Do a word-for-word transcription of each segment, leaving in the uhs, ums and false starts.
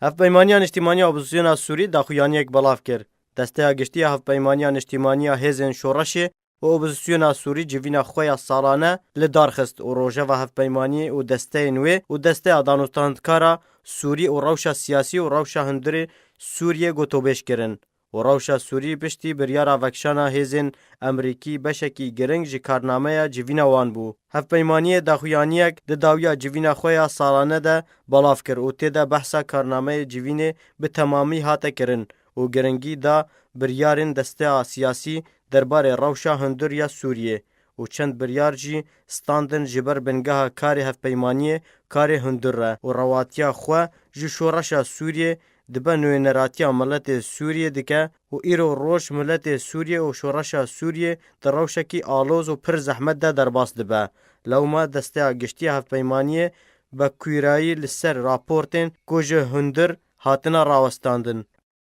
Hevpeymaniya Niştîmaniya Opozisyona Sûrî daxuyaniyek belav kir. Desteya Giştî ya Hevpeymaniya Niştîmaniya Hêzên Şoreşê û Opozisyona Sûrî civîna xwe ya salane li dar xist û rojeva hevpeymaniyê û desteyên wê û Desteya Danûstandkara Sûrî û rewşa siyasî û rewşa hundirê Sûriyê gotobêj kirin û rewşa Sûrî piştî biryara vekişana hêzên Emerîkî beşekî giring ji karnameya civîna wan bû. Hevpeymaniyê daxuyaniyek di dawiya civîna xwe ya salane de belav kir û tê de behsa karnameyê civînê bi temamî hate kirin û giringî da biryarên desteya siyasî derbarê rewşa hundir ya Sûriyê û çend biryar jî standin ji ber bingeha karê hevpeymaniyê karê hundir re û rewatiya xwe ji şoreşa Sûriyê dibe nûneratiya miletê Sûriyê dike û îro roj miletê Sûriyê û şoreşa Sûriyê di rewşekî aloz û pir zehmet de derbas dibe. Lewma Desteya Giştî ya Hevpeymaniyê bi kûrayî li ser raportên ku ji hundir hatine rawestandin.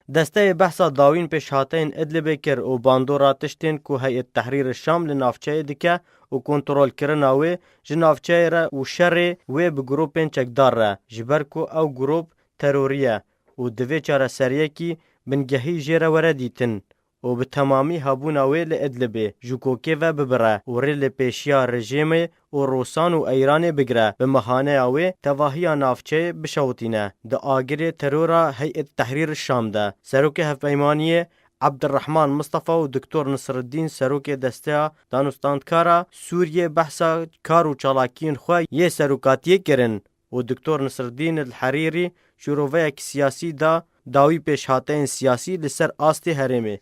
Desteyê behsa dawîn pêşhateyên Idlibê kir û bandora tiştên ku Heyet Tehrîr Şam li navçeyê dike û kontrolkirina wê ji navçeyê re û şerê wê bi grûpên çekdar re, ji ber ku ew grûp terorî ye û divê çareseriyekî bingehî jê re were dîtin û bi temamî hebûna wê li Idlibê ji kokê ve bibire û rê li pêşiya rejêmê û Rûsan û Eyranê bigire, bi mihaneya wê tevahiya navçeyê bişewitîne. Di agirê terora Heyet Tehrîr Şam de, Serokê Hevpeymaniyê Ebdirrehman Mistefa û Doktor Nisriddîn, Serokê Desteya Danûstandkara Sûriyê, behsa kar û çalakiyên xwe yê serokatiyê kirin û Doktor Nisriddîn El Herîrî şîroveyek siyasî da dawî pêşhateyên siyasî li ser astê herêmê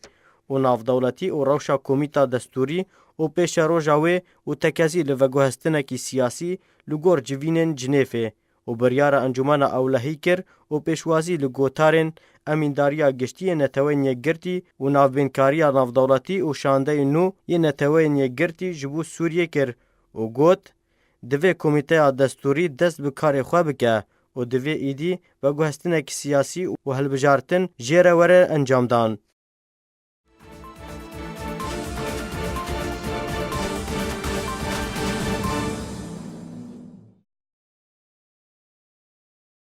û navdewletî û rewşa komîta destûrî û pêşeroja wê û tekezî li veguhestinekî siyasî li gor civînên Cinêfê û biryara Encûmena Ewlehî kir û pêşwazî li gotarên Emîndariya Giştî yê Neteweyên Yekgirtî û Navbînkariya Navdewletî û Şandeyên Nû yê Neteweyên Yekgirtî ji bo Sûriyê kir û got, Divê komîteya destûrî dest bi karê xwe bike û divê êdî veguhestinekî siyasî û hilbijartin jê re were encamdan.